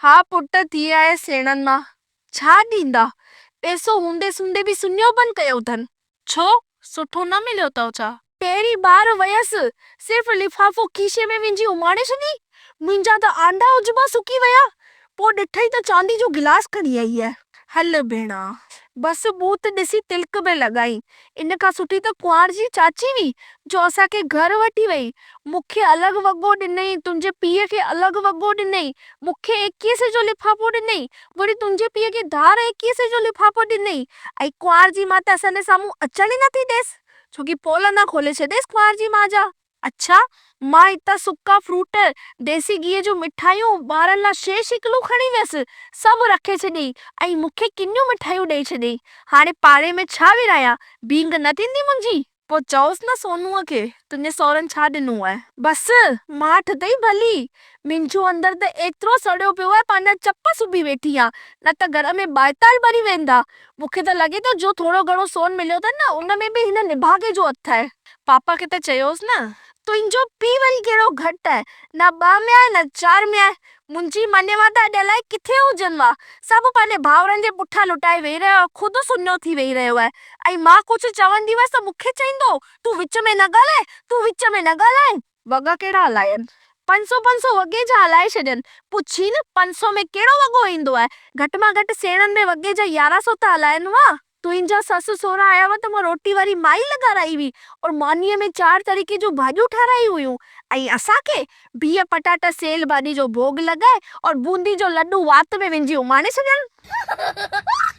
ها پٽ ٿي آيس سيڻن مان. ڇا ڏيندا؟ پئسو هوندي سوندي به سڃو بند ڪيو اٿن. ڇو؟ سٺو نه مليو اٿئو ڇا؟ پهرين بار ويس، صرف لفافو کيسي ۾ وجهي اماڻي ڇڏي. منهنجا ته آنڊا عجبا سڪي ويا. پوء ڏٺئي ته چاندي جو گلاس کڻي آئي آهي. هل ڀيڻا. بس ٻوٿ ڏسي تلڪ به لڳائين. ان کان سٺي ته ڪنوار جي چاچي هئي، جو اسان کي گهر وٺي وئي. مون کي الڳ وڳو ڏنئين، تنهنجي پيء کي الڳ وڳو ڏنئين، مون کي ايڪيهه سئي جو لفافو ڏنئين، وري تنهنجي پيء کي ڌار ايڪيهه سئي جو لفافو ڏنئين ۽ ڪنوار جي ماء ته اسان جي سامهون اچڻ ئي نٿي ڏيس، ڇو ڪي پول نه کولي ڇڏيس ڪنوار جي ماء جا. اڇا، مان هتان سڪا فروٽ، ديسي گيهه جون مٺايون، ٻارن لا شيء شڪلون کڻي ويس، سڀ رکي ڇڏيئين ۽ مون کي ڪنيون مٺايون ڏئي ڇڏيئين. هاڻي پاڙي ۾ ڇا ورهايان، ڀينگ نه ٿيندي منهنجي؟ پوء چئوس نه سونوء کي، تنهنجي سهرن ڇا ڏنو آهي؟ بس، ماٺ اٿئي ڀلي. منهنجو اندر ته ايترو سڙيو پيو آهي، پنهنجا چپ سبي ويٺي آهيان، نه ته گهر ۾ ٻائيتال ٻري ويندا. مون کي ته لڳي ٿو جو ٿورو گهڻو سون مليو اٿن نه، ان ۾ به هن نڀاڳي جو هٿ آهي. پاپا کي ته چيوس نه. تنهنجو پيء وري ڪهڙو گهٽ آهي، نه ٻه ۾ آهي نه چار ۾ آهي. منهنجي مڃ مان ته اڄ الائي ڪٿي هجن وا. سڀ پنهنجي ڀائرن جي پٺيان لٽائي ويهي رهيو آهي، خود سڃو ٿي ويهي رهيو آهي ۽ مان ڪجهه چوندي هئس ته مون کي چئيندو هو، تون وچ ۾ نه ڳالهاء، تون وچ ۾ نه ڳالهاء. وڳا ڪهڙا هلائين؟ پنج سو پنج سو وڳي جا هلائي ڇڏين. پڇين پنج سو ۾ ڪهڙو وڳو ايندو آهي؟ گهٽ مان گهٽ سيڻن ۾ وڳي جا يارهن سو ته هلائين وا. تنهنجا سس سهرا آيا هئا ته مان روٽي واري مائي لڳارائي هئي اور مانيء ۾ چار طريقي جون ڀاڄيون ٺارايون هيون ۽ اسان کي بيهه پٽاٽا سيل ڀاڄي جو ڀوڳ لڳائي اور بوندي جو لڏون وات ۾ وجهي اماڻي ڇڏين.